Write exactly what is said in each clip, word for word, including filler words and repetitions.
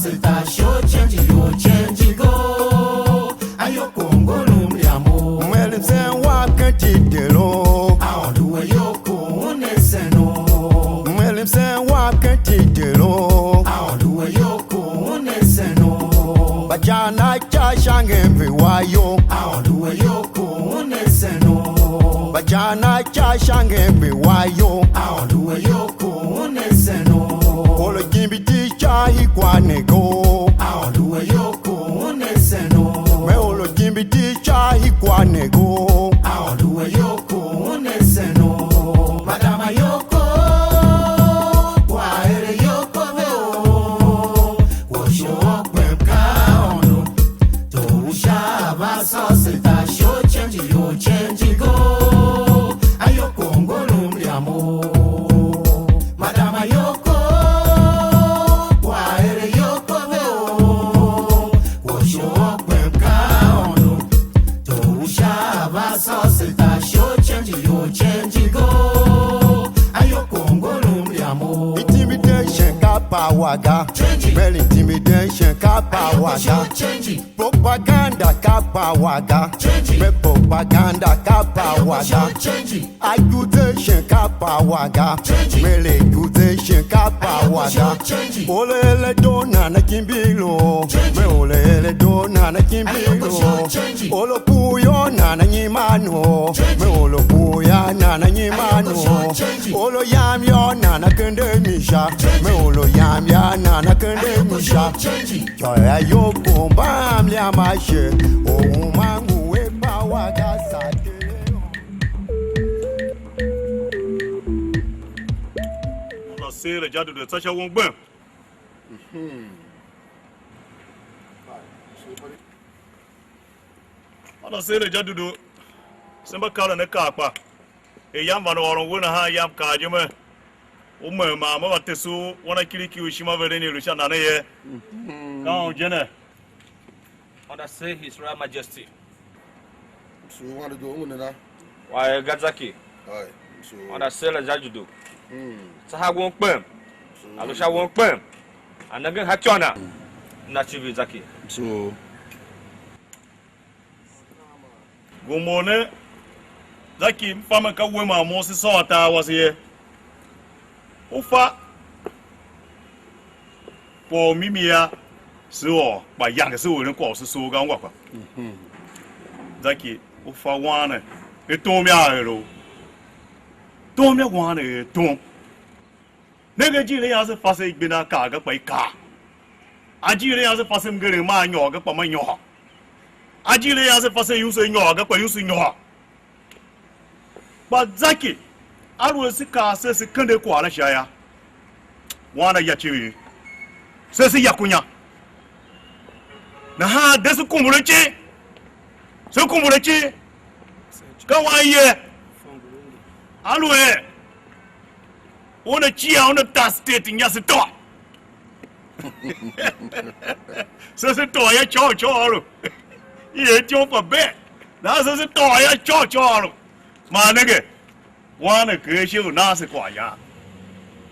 Sita sho change yo change go. Ayo kongo lumliamo. Mwelem sen wa ken titelo. Aondu we yo ko uneseno. Mwelem sen wa ken titelo. Aondu we yo ko uneseno. Bajana cha shange mve wa yo. Aondu we yo ko uneseno. Bajana cha shange mve wa yo. Aondu we yo ko uneseno. Olo jimbi ti cha hi kwa ne go. Aondu we yo ko uneseno. Me olo jimbi ti cha hi kwa ne go. Aondu we yo ko uneseno. Madama yo ko, kwa ere yo ko ve o. Wo sho kpem ka Aondu. To u sha va sô se ta sho change yo change go. Ayo kongo lumliamo. Madama yo ko, kwa ere yo ko ve o. Wo sho kpem ka Aondu. To u sha va sô se ta sho change yo change go. Ayo kongo lumliamo. Intimidation ka power ga. Change. Well, intimidation ka power ga. Change. Propaganda ka power ga. Change. Me propaganda ka power ga. Change. Accusation ka power ga. Change. Well, accusation ka power ga. Change. Olo ele do nana kimbilo. Change. Me olo ele do nana kimbilo. Change. Olo puyo nana nyimano. Change. Me olo puya nana nyimano. Olo yam yo nana kende misha. Me olo yam ya nana kende misha. Yo ya yo kumba mliama she. O uma ngu we pa wa ga sa te. Una seer la ja dudu tsa sha won gbem. Una seer la ja dudu. Se mba karen akaa kpa. Er yam vande ôron we nahan, yam kaa je mer, u mem man me va tese u wanakiriki u ishima veren i lu sha nane ye. Ka un je ne. Under say His Royal Majesty. Msu wan do ngu ne na. Wa er ga Zaki. Ai, msu. Under say la ja judo. Mm. Tsaha won kpem. Msu. A lu sha won kpem. A nengen ha tyô na. Na chivi Zaki. Msu. Gomor ne, Zaki, m fa mer ka we man mo se sôr tar wase ye. U fa kwagh u mimi a se ôr, kpa yange se u eren kwagh u se soo ga, ungwa kpa. Zaki, u fa wan ne, e tom a ero. Tom a wan ne, e tom. Nenge, ajiir a yase fa se i gbenda a kaa ga, kpa i kaa. Ajiir a yase fa se mngerem maa nyôr ga, kpa ma nyôr. Ajiir a yase fa se iuse nyôr ga, kpa iuse nyôr. Kpa Zaki, aluer se kaa se, se kende kwagh la sha yô, wan a ya icivir, se se ya kunya. Nahan de se kumbur acin, se kumbur acin, ka wan ye. Aluer una cia una ta state nya se tôô. Se se tôô ya côô côô lu. I er ityom pa bee. Nahan se se tôô ya côô côô lu. Man nenge, wan ne kegh ishe u nan se kwaghyan.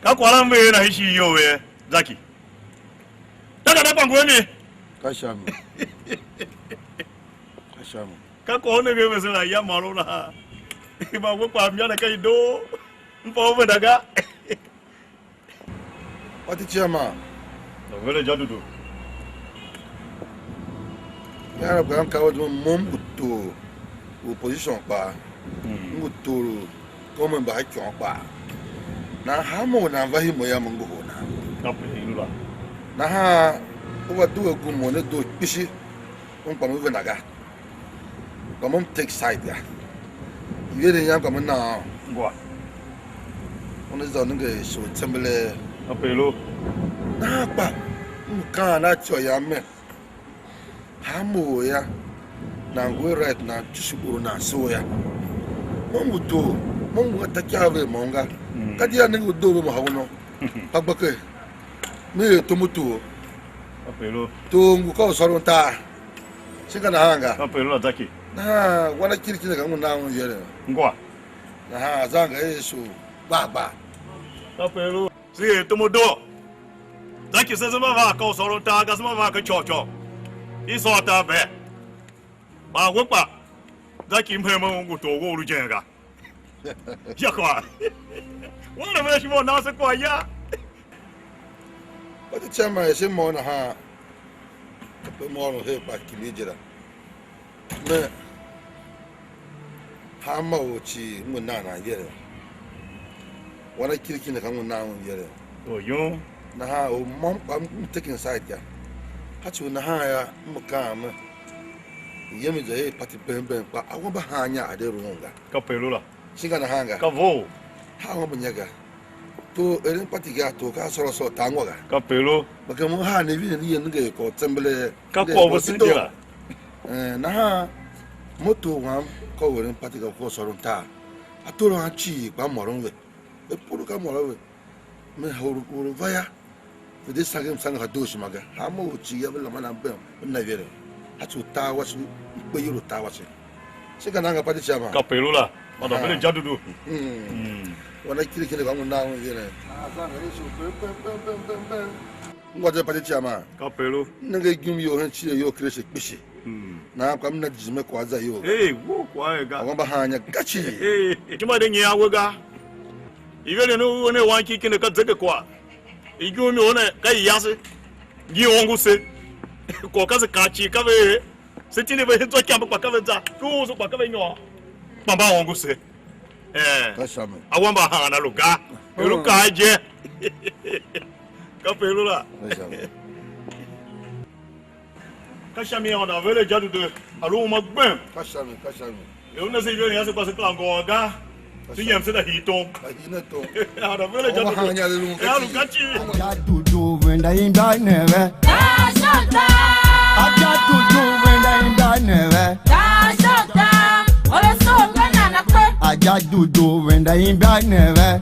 Ka kwagh la m ve er nahan ishigh you ye, Zaki. Takada kpa ngu a mi. Ka sha mi. Ka sha mi. Ka kwagh u nenge vese la ya môron nahan. Man we kpaa mia na ka i doo. M fa u venda ga. Party chairman. Vele ja dudu. Yara gba m ka wa dum, mo m ngu tor u opposition kpaa. M ngu tor u komen mba a ikyon kpaa. Nahan hanmô u nan va himo yô, mo ngohol nan. Kape i lu la. Nahan u va due gum u ne doo kpishi, u m kpa me venda ga. Kpa mo m take side ga. Iwer i yam kpa me na ôôn. Ngwa. Una za u nenge shighe u tsembele. Apelo. Nahan kpa, m kaan a ityô yam mer, hanmô u or yô, nan ngu a right, nan tsusu ur u nan soo yô. Mo m ngu tor, mo m ngu a ta ikav vea môm ga. Gadia nenge u doo ve mo ha uno. Kpa gbe ker, me er tom u tor. Apelo. Tor ngu ka u sôron tar. Shin ka nahan ga? Ka pe lu la zaki. Nahan wan a kiriki ne ka ngu nan un yere. Ngwa. Nahan zanga Yesu gba gba. Ka pe lu. Si er tom u doo. Zaki se zima va ka u sôron tar ga, zima va ka côghcôugh. I sôr tar bee. Man we kpa, Zaki, m hemen u ngu tor wou u lu jen ga. Ya kwagh. Wan a ve shi mo nan se kwagh ya. Kpa ti cha ma er se mô nahan, kape m ôron her kpa kimi je la. Me, hanma or cii m ngu nan nan yere. Wan a kiriki ne ka m ngu nan un yere. Oyun. Nahan u môm kpa m taking side ga. Ka ci u nahan yô, m kaan me, yem i za er pati bem bem kpa awambe haan nya a de ruun ga. Kape lu la. Shin ka nahan ga? Ka vough. Ha awambe nya ga. Tor eren pati ga, tor ka sôr a sôr tar ngwa ga. Kape lu. Mba ka mo haa ne vine ni yen nenge ko tsembele. Ka kwagh u vesen je la. Eh, nahan moto wam ka u eren pati ga, ko sôron tar. A toro an cii kpa m ôron ve. E puru ka m ôron ve. Me or, or va ya. Ve de sange msange ha doo ishima ga. Hanma or cii a ve lama nan bem, ve na iveren. A tsu tar wase, m kpe iyol u tar wase. Se ka nan ga pati cha ma? Kape lu la. Ma da vele ja dudu. Mm. Wana kile kile ka mo na un iveren. Ngwa je pati cha ma? Kape lu. Nenge igum yo hen chile yo kile se kpishi. Nahan kpa m na jijime kwagh a za iyol ga. Hey, wo kwagh er ga. Awambe haan nya gaci. Hey, ishima de nyian we ga. Iveren u ne wan ki kine ka zege kwagh. Igum i or ne ka i yase, ngi ongo se. Kwagh ka se kar cii ka ve er. Se tindi ve zwa ikambe kpa ka ve za. Ku se kpa ka ve nyôr. Kpa mba ongo se. Eh. Ka sha mi. Awambe haan a lu ga. Lu kaa je. Kape lu la. Ka sha mi. Ka sha mi, Aôndo a ver a ja dude, a lu uma gbem. Ka sha mi, ka sha mi. Er una se iveren yase kpa se kera ngôôr ga. Se yem se da hii tom. Da hii ne tom. Aôndo a ver a ja dude. Aôndo a ver a ja dude. Ka ci. Aja dudu venda imba neve. Aja dudu venda imba neve. Aja dudu venda imba neve.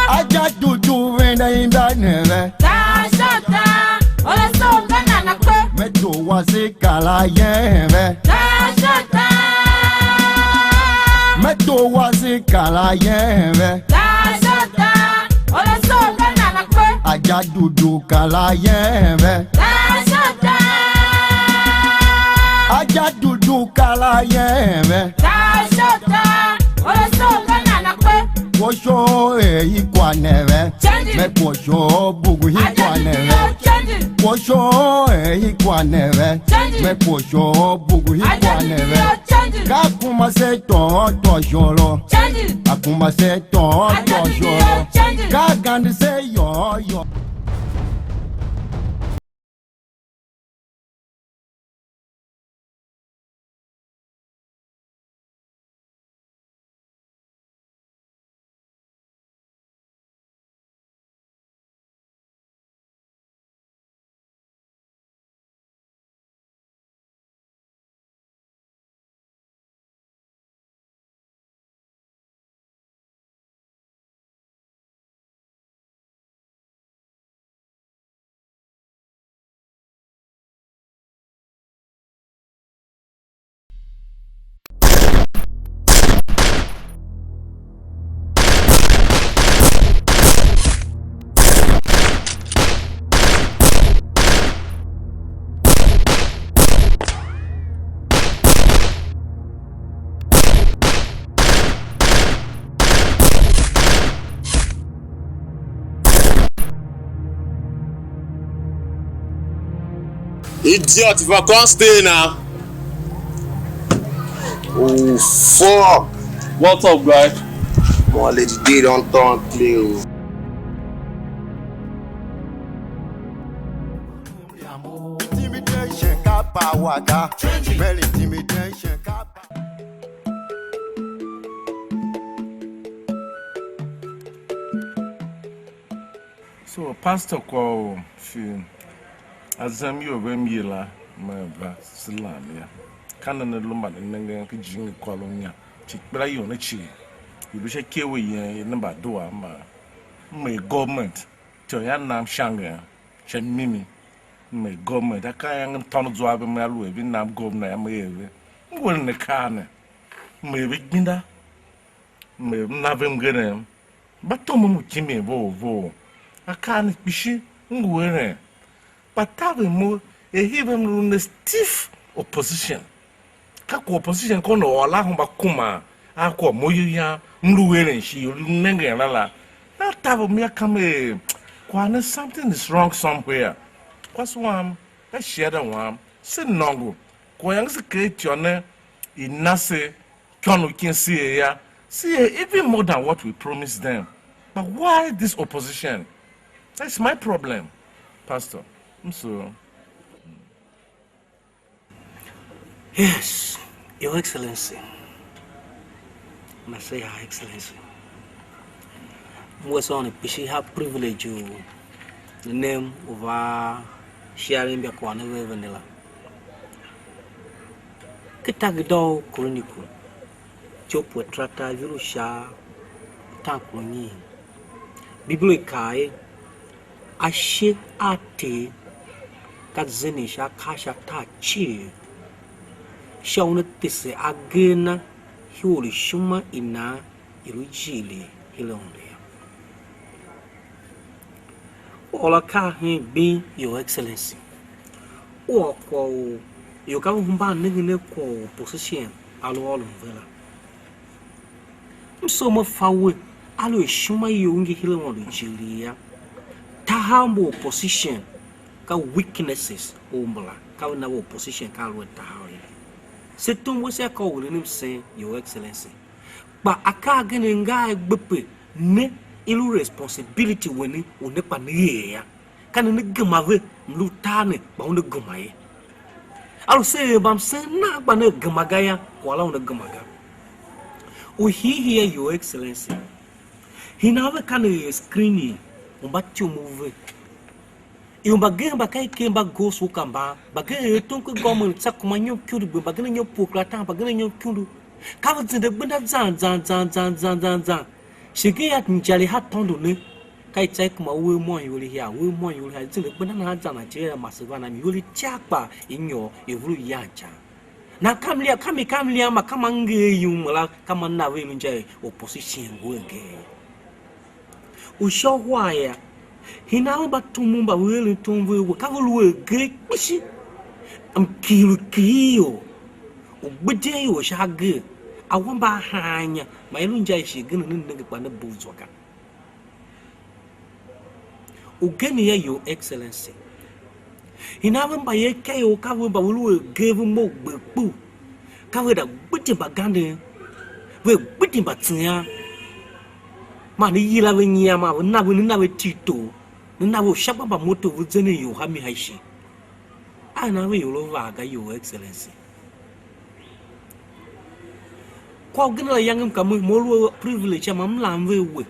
Aja dudu venda imba neve. Taa sha taa, ore songa nana kpe. Me to wase kar a yen ve. Taa sha taa. Me to wase kar a yen ve. Taa sha taa, ore songa nana kpe. Aja dudu kar a yen ve. Taa sha taa. Aja dudu kar a yen ve. Taa sha taa, ore songa nana kpe. Kwosho er i kwa ne ve. Change it. Me kwosho bugu hi kwa ne ve. Identity change it. Kwosho er i kwa ne ve. Change it. Me kwosho bugu hi kwa ne ve. Identity change it. Ka kuma se to to sholo. Change it. A kuma se to to sholo. Identity change it. Ka gandi se yo yo. Idiot, if I can't stay now. Oh, fuck. What's up, guy? More lady D don't turn play. Oh. Intimidation ka power ga. Change it. Well, intimidation ka power. So, Pastor, kwagh u shi azem ior ve m yila me va silam yô, ka ne ne lu mba ne nengen ken jijingi kôron inya, shi ikpelaior ne cii, i lu sha ikev u yen i ne mbadua mba m er government, ityô ia nam sha ngeen sha mimi, m er government, akaa ange m tôndo zwa a ve, me aluer ve nam governor yô, me er ve. M ngu eren akaa ne, m er ve igbenda, m er m na ve mngerem, mba tomom u timin vough vough, Akaa ne kpishi m ngu eren. Kpa taver mo er hii ve m lu ne stiff opposition. Ka ku opposition kon u ôr la hemba kuma a kwagh mo yu yam, m lu eren shi, lu nengen la la. Na taver mo ya kam er kwagh ne, something is wrong somewhere. Kwase wam, ka shiada wam, se nôngo. Kwaghyange se ker ityô ne i na se ikônough ken C A ya, C A even more than what we promised them. But why this opposition? That's my problem, Pastor. I'm so. Yes, Your Excellency. And I say, Your Excellency. M wese on kpishi ha privilege u nem u va share imbia kwagh ne ve ve ne la. Ken tageda u Chronicle, ityopwe tarata, ivur u sha utaankurunyiin, Bibilo i kaa er, ashe a Ter ka zenden sha akaa sha tar cii, sha una tese agee na, hii u ishima i nan i lu ijiir her a Una yô. U ôr akaa hen gbing, Your Excellency. U ôr kwagh u ior ka ve hemban nengen a kwagh u opposition a lu ôron ve la. M soo me fa we, aluer ishima you ngi her a Aôndo jighilii yô, tahav mbu opposition ka weaknesses u mbala, ka ve na ve opposition ka aluer tahav ye. Se tom we sha ka u eren msen, Your Excellency. Kpa akaa agen nga a gbe pe ne i lu responsibility weni u ne kpa ne er yô. Ka ne ne gema ve, mlu tar ne, kpa una gema ye. A lu se er mbamsen nan kpa ne gema ga yô, kwagh la una gema ga. U hiihii a Your Excellency, hina ve ka ne er screening u mba ityom u ve. Ior mbagenev mba ka iker mba ghost worker mban, mbagenev er tom ken gômenti tsô kuma inyom ikundu gbe, mbagenev inyom pue kera tan, mbagenev inyom ikundu. Ka ve zende gbenda zan zan zan zan zan zan zan. Shi gen ya injale ha tôndo ne. Ka i tsa i kuma uwegh môm iyol i hia, uwegh môm iyol i hia, i zende gbenda nahan zan Nigeria mase van a mi, iyol i car kpa i nyôr, i vur u yan ican. Nahan ka mliam, ka mi ka mliam ma ka ma nger yum la, ka ma na ve lu inja i opposition ngu a gen. U sha uhar ya, hina ve mba tom mba ve eren tom ve we, ka ve lu a agee kpishi, mkighir u kighir ior, u gbidyen ior sha agee, awambe a haan inya, man i lu inja i shighe gen u ne nenge kpa ne bugh zwa ga. Ugen ya, Your Excellency. Hina ve mbayev ikayol ka ve mba ve lu a agee ve mough gber kpuu. Ka ve da gbidye mbaganden, ve gbidye mbatsian. Man ne yila ve nyian, man ve na ve, ne na ve TikTok, ne na ve ushagba mba moto ve zenden ior ha mi ha ishi. A na ve ior a var ga, Your Excellency. Kwagh ugen la yange m ka me, mo lu a privilege sha ma m lam ve we.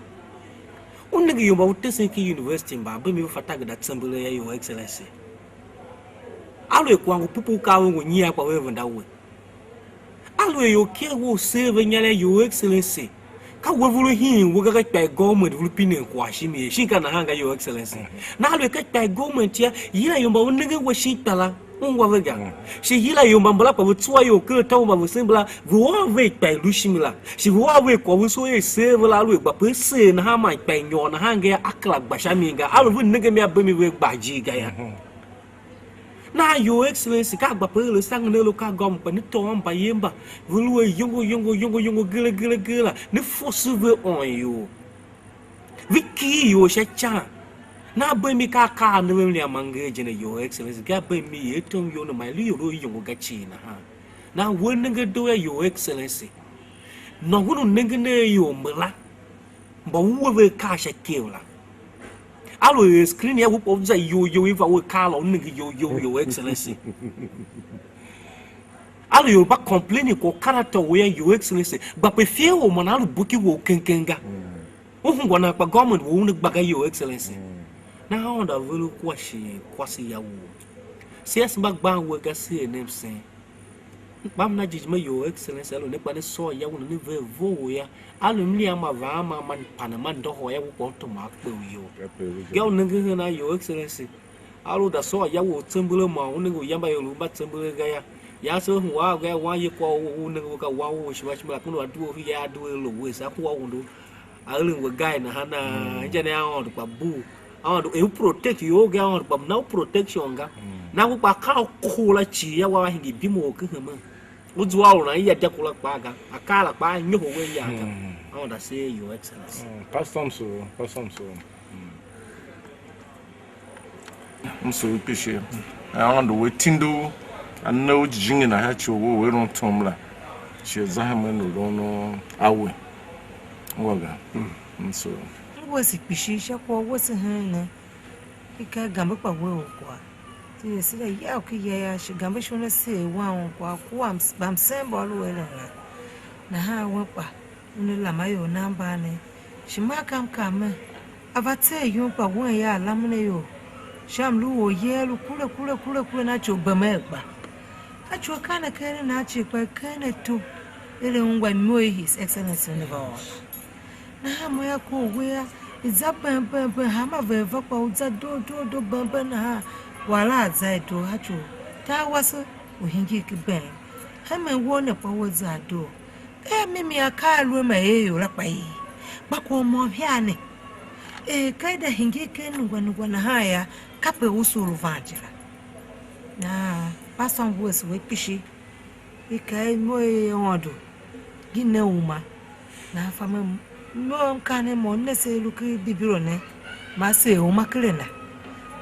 U nenge ior mba u tesen ken university mba, mbe mi ve fa tageda tsembele ya, Your Excellency. Aluer kwagh ngu pupu u ka ve ngu nyian kpa ve venda we. Aluer ior ker we u seer ve inyaregh, Your Excellency, ka we ve lu hiin we ga, ka ikpa i government ve lu pinen kwagh shimi ye, shin ka nahan ga, Your Excellency? Nahan aluer ka ikpa i government ya, yila ior mba ve nengen we shin ikpa la, ungwa ve ga. Shi yila ior mba mbala kpa ve tsua ior ken atô u mba vesen mbala, ve ôr ve ikpa i lu shimi la. Shi ve ôr ve kwagh ve soo er seer ve la, aluer gba pe seer nahan man ikpa i nyôr nahan ga yô, a kera gba sha mi ga. Aluer ve nenge mi a bemi ve gba ijir ga yô. Nahan Your Excellency, ka gba pe er a sangen a local government, kpa ne tôô mbayev mba ve lu a iyongo yongo yongo yongo gere gere gere la, ne force ve ôôn ior. Ve kighir ior sha ican. Nahan bemi ka akaa a ne ve mliam ma nger je ne, Your Excellency, ka bemi er tom iyol ne ma i lu ior a iyongo ga cii nahan. Nahan we nenge doo ya, Your Excellency. Nôngon u nengen a ior mbala, mba u we ve akaa sha ikev la. Aluer screen ya we kpa u za you you i va we kaa la, u nenge you you, Your Excellency. Aluer ior mba complaining kwagh u character u ya, Your Excellency, gba pe fear u man a lu buki wou keng keng ga. U hungwa nan kpa government wou una gba ga, Your Excellency. Nahan Aôndo a ver u kua shi kwase ya wou. Se ase mba gban we ga, se er ne msen. Kpa m na jighjigh me, Your Excellency, aluer ne kpa ne sôr ya wou ne, ne ver vough ya, aluer mliam ma va a ma, ma pane ma ndôhôr ya, we kpa u tuma a kpe u iyol. Ga u nenge hen a, Your Excellency, aluer u da sôr ya wou tsembele, ma u nenge u ya mba ior mba tsembele ga ya. Yan se u wa ga ya, wan ye kwagh u u nenge we ka wan u shima shima la, kunda a due u ya, a due a lu we, sa ku wa undu a eren we gai nahan a inja ne Aôndo kpa bugh. Aôndo, er u protect ior ga, Aôndo, kpa na u protection ga. Nango kpa ka u kura cii ya wa hingir bim u ken hemen. U zua u nan ya dyako la kpaa ga. Akaa la kpaa nyoho wen ya ga. Aôndo a seer, Your Excellency. Mm, Pastor Msoro, Pastor Msoro. M sugh kpishi. Aôndo we tindi u, a ne u jijingi na sha ci u we u eren tom la. Shi a za hemen u lun a we. Ngwa ga. M sugh. M wuese kpishi sha kwagh u wuese hen ne. I ka gambe kpa we u kwagh. Tile se la ya u ki ya ya shi gambe shon a seer wan u kwagh kua mbamsen mba lu eren la. Nahan wen kpa una lam a ior nan mban ne. Shi ma ka m kaa mer, a va tser yum kpa wen ya a lamen a ior, sha mlu u oryen a lu kure kure kure kure na ci u bemen kpa. A ci u akaa ne keren nan cii kpa i keren ato, er a ungwa imo i His Excellency una va ôr la. Nahan mo yô, ko u wea, i za bem bem bem, hanma ve va kpa u za doo doo doo bem bem nahan, kwagh la a za i doo, a ci u tar wase u hingir ki bem. Hemen wou ne kpa wea za a doo. Ka mimi akaa a lu a ma er ior la kpa i, kpa kwagh môm hiar ne. Er ka i da hingir ken nungwa nungwa nahan yô, kape usu u lu van je la. Nahan Pastor Mbues we kpishi, i kaa er imo i Aôndo ngi ne uma. Nahan fa me, mo m kaa ne mo, m ne se i lu ken Bibilo ne, ma seer uma ken a na.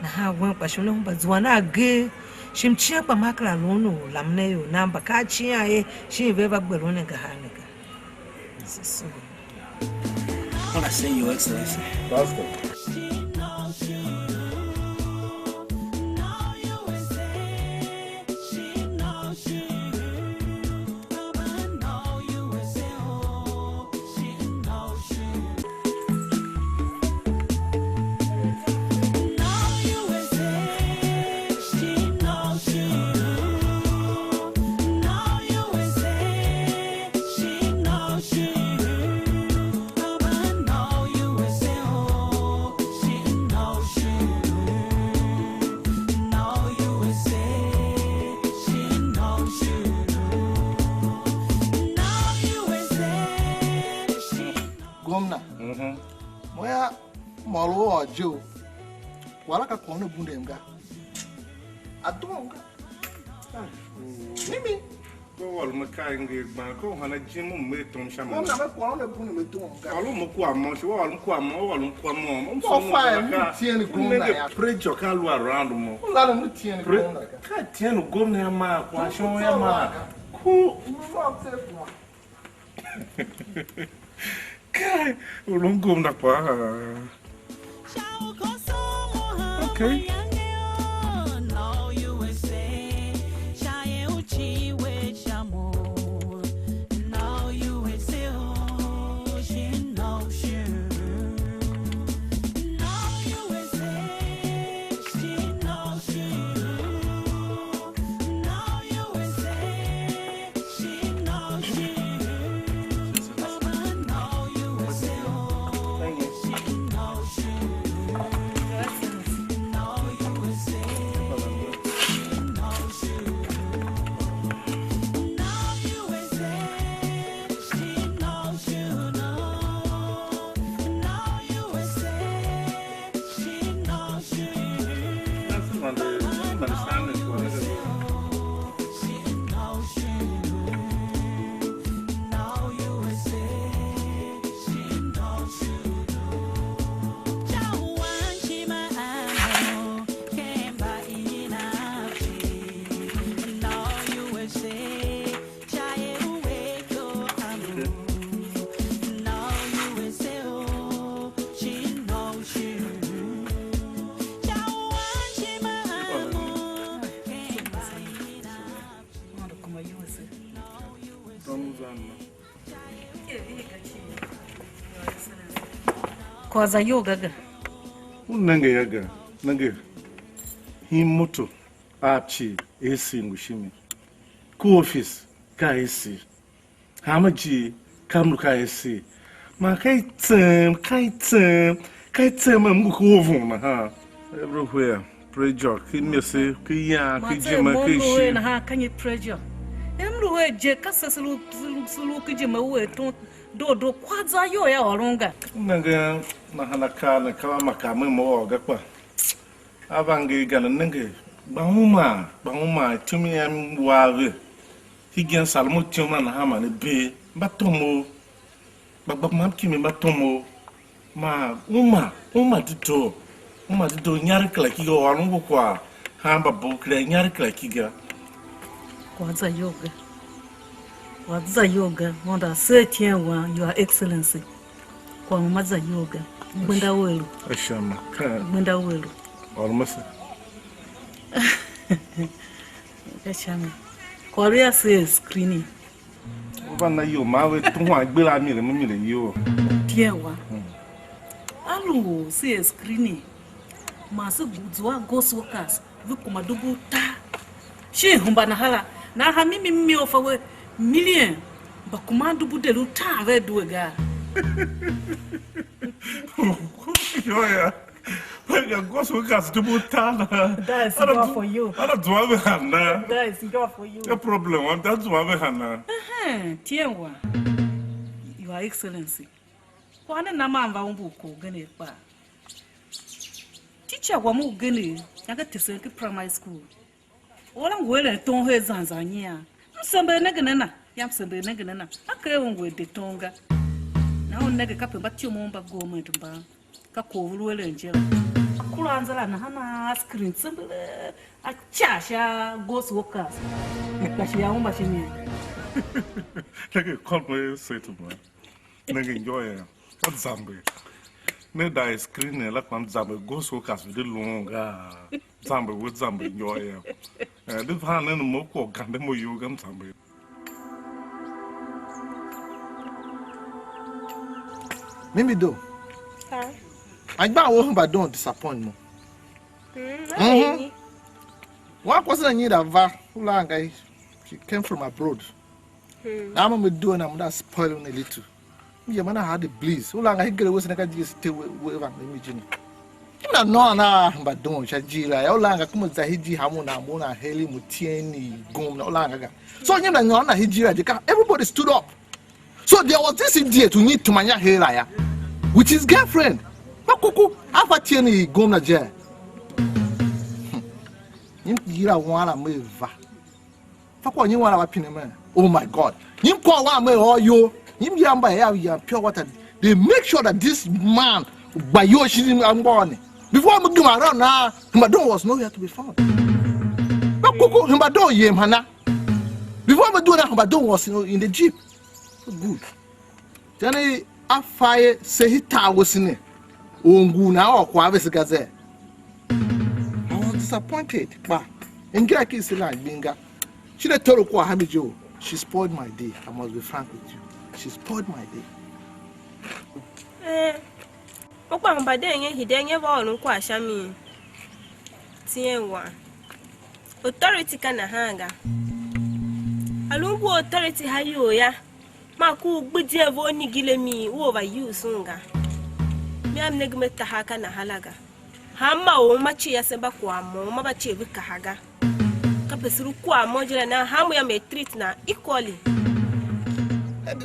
Nahan wen kpa shi una hemba zuan agee, shi mciem kpa ma kera lu un u lamen a ior nan mba ka a cian ye, shin ve va gber un angahar ne ga. So, so. What I say, Your Excellency? Pastor. Gomna, mo ya, mo lu ôr je u, kwagh la ka kwagh ne bundem ga. A doo ga. Mimi. Ko wal me kai nge gban ko hana jim u me tom sha mo. Gomna me kwagh ne bundem doo ga. Wal mo kwa mo, shi wal mo kwa mo, wal mo kwa mo. Mo so mo fa ka. Tien gomna ya. Pressure ka lu around mo. Wala ne tien gomna ga. Ka tien gomna ya ma, kwa shon ya ma. Ku. Kai, u lu ngom na kpaa. Okay. Kwagh za iyol ga ga. U nenge ya ga, nenge. Hin moto a cii, A C ngu shimi. Ku office ka A C. Hanma cii ka m lu ka A C. Man ka i tseem, ka i tseem, ka i tseem, m ngu ku ovon nahan. Everywhere. Pressure, ki mese, ki yan, ki jime, ki shi. Nahan ka nyi pressure? Em lu her je, ka se se lu, se lu, se lu ki jime u er ton. Doo doo, kwagh za iyol ya ôron ga. M nenge nahan akaa ne, ka ma ka me mo ôr ga kpa. A va nger ga ne, nenge, gba uma, gba uma, ityom i yam wa ve. Hegen sar mo ityom la nahan man i bee. Mba tomo. Gba gba mam kimi mba tomo. Ma uma, uma dedoo. Uma dedoo, inyaregh kera ki ga, ôron ngu kwagh. Hanmba bo kera, inyaregh kera ki ga. Kwagh za iyol ga. Kwagh za iyol ga. Wanda se tien wan, Your Excellency. Kwagh ma za iyol ga. Gbenda welu. Ashama. Ka Gbenda welu. Almost. Ka sha mi. Kwagh ya se screening. U va na iyol, ma ve tuhwan gbera a mile, me mile iyol. Tien wa. A lu se screening, man se zua ghost workers ve kuma dubu utar. Shin hemba nahan la, nahan mimi mimi u fa we million, mba kuma dubu deri utar ve due ga. Yo ya. Wega ghost workers dubu utar na. That is enough for you. Ana zua ve hana. That is enough for you. A problem, wan ta zua ve hana. Ahem, tien wa. Your Excellency. Kwagh ne na man va umbur ko ugen kpa. Teacher wam ugen, nyange tesen ki primary school. Or la ngu eren tom her zan zan nyian. M sember nenge ne na, yam sember nenge ne na. A ker un ngu a de tom ga. Nahan u nenge kape mba tyomov mba government mban. Ka kwagh u lu eren je la. A kura anza la nahan a screen tsembelee, a ca sha ghost workers. Ka shi ya umba shi mi. Nenge kôr mo er setu mo. Nenge njô ya. Ka zamber. Ne da screen ne la kpa m zamber ghost workers ve de luun ga. Zamber we zamber njô ya. Eh, de van ne mo ko gande mo yo ga m zamber. Mimi do. Sir. Agba wo hemba don disappoint mo. Mm, Mhm. Wan kwase na nyi da va, u la nga she came from abroad. Hmm. Ama me due na, me da spoil un a little. M ye man I had the bliss. U la nga higere wese na ka Jesus te we we van me jini. Im na no na mba don sha jira. U la nga kuma za hiji hamu na mo na heli mu tieni gom na u la nga ga. So nyem na nyo na hijira je ka everybody stood up. So there was this idiot who need to manya hela ya with his girlfriend. Ma kuku afa tieni gom na je. Nyem yira wan la me va. Fa kwagh nyi wan la va pine me? Oh my God. Nyim kwagh wan me or yo. Nyim yam mba ya ya pure water. They make sure that this man gba yo shi a ngôôr ne. Before me gema around na, Himbadon was nowhere to be found. Ba kuku Himbadon yem hana. Before me do na, Himbadon was in, in the jeep. Good. Then a fa ye se hita wese ne. U ngu na or kwagh vese ga ze. I was disappointed, kpa ngira ki se la gbing ga. Shi ne toro kwagh ha mi je o. She spoiled my day. I must be frank with you. She spoiled my day. Eh, u kpa mba de nge hide nge va ôron kwagh sha mi. Tien wan. Authority ka nahan ga. A lu ngu authority ha iyol ya. Ma ku u gbidye ve u nigil a mi u overuse un ga. Mea m nenge me tahav ka nahan la ga. Hanma u uma cie ase mba kwagh môm, uma mba cie ve kaha ga. Kape se lu kwagh môm je la, nan hanma u yam er treat nan equally.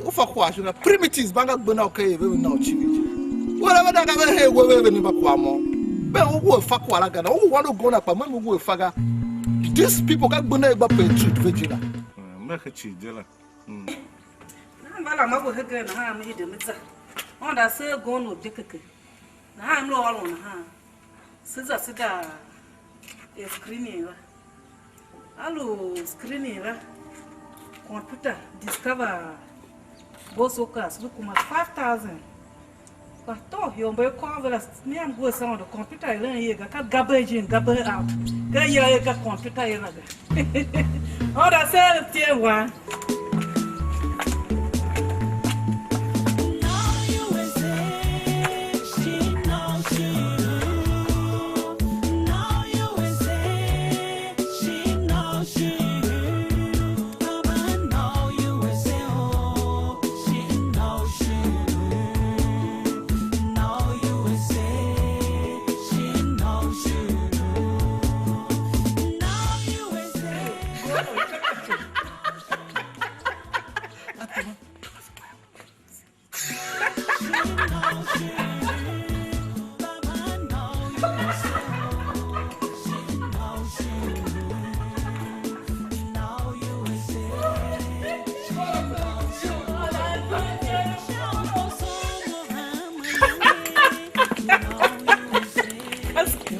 U fa kwagh shon la, primitives ba nga gbe na u ka er ve ve na u civir je. Wala ve da ga ve her we ve ve ne mba kwagh môm. Ben u we fa kwagh la ga na, u wan u gona kpa mem u we fa ga. These people ka gbe na gba pe treat ve je la. Me ka cii je la. Nahan mba la ma we hegen nahan me hide me za. Onda se gon u je keke. Nahan m lu ôron nahan. Se za se da er screening la. A lu screening la, computer discover ghost workers ve kuma five thousand. Kpa to ior mba i kôr ve la, me a ngu a sound computer i len ye ga, ka gabe in, gabe out. Ka ya ye ka computer ye la ga. Onda se tien wan.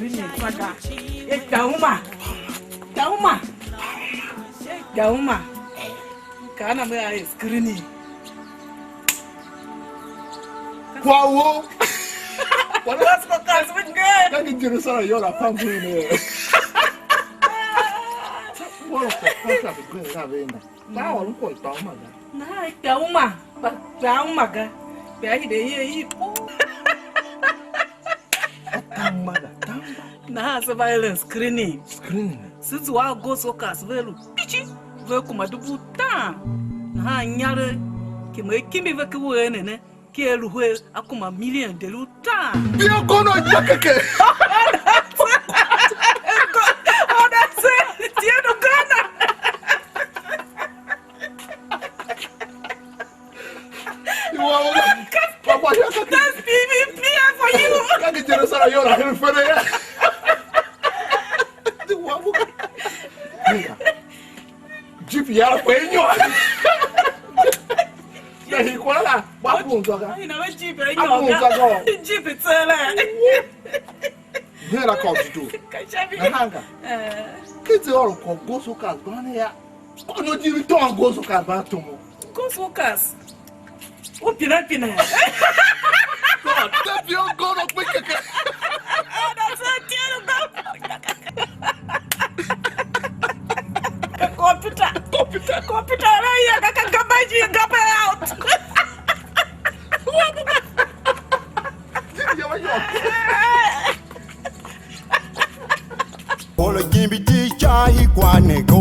Ni tsa ga. E, Dauma. Dauma. E, Dauma. Ka na me a screening. Kwa wo. Kwa wo. Ka ki Jerusalem yô la pa ngun ne. Kwa wo kwa kwa kwa bi gbe na ve na. Ba wa lu kwa Dauma ga. Na Dauma. Ba Dauma ga. Ba hide ye i po. Tamba da, tamba. Nahan se va eren screening. Screening. Se zua a Gold Sockers ve lu kpishi, ve kuma dubu utaan. Nahan inyaregh ki me kimbi ve ki uwegh ne ne, ki a lu her a kuma million deri utaan. Bia kono ya keke. Order se, tie no Ghana. Iwa wo. Papa ya ka. That's P V P for you. Ka ki Jerusalem yô la hen fere ya. Di wa bu. Jeep ya la kwe nyo. Ya hi kwa la. Ba ku nzo ga. Ina we Jeep ya. Aku nyo nzo ga. Jeep tsere. Hera ka u dedoo. Ka sha mi. Nahan ga. Eh. Ki ze ôr kwagh u Gold Sockers ban ya. Kôngo jighjigh tôôn Gold Sockers ban tomo. Gold Sockers. U pine pine. God, te pio gono kpe keke. Ana se tiere ba. Computer. Computer. Computer la ya ka ka ka ba ji ka ba out. Jighjigh ya wa yô. Olo kimbi ti cha i kwa ne go.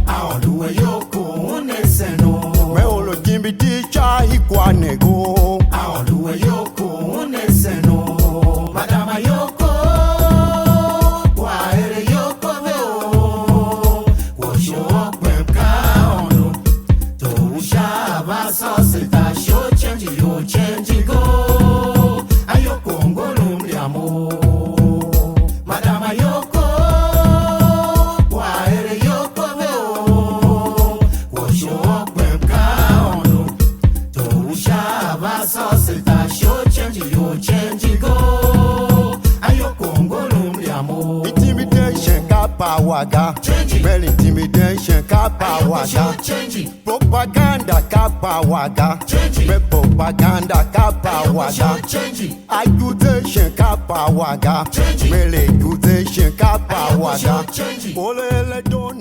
Aôndo a Yoko une seno. Me olo kimbi ti cha i kwa ne go. Aôndo a Yoko une seno. Madama Yoko, kwa ere Yoko ve o. Kwa sho kpem ka Aôndo. To u sha va sô se ta sho change yo change go. A Yoko ngolum riamo. Madama Yoko, kwa ere Yoko ve o. Kwa sho kpem ka Aôndo. To u sha va sô se ta sho change yo change go. A Yoko ngolum riamo. Intimidation ka power ga. Change. Mel intimidation ka power ga. Change. Propaganda ka power ga. Change. Me propaganda ka power ga. Change. Accusation ka power ga. Change. Me accusation ka power ga. Change. Olele don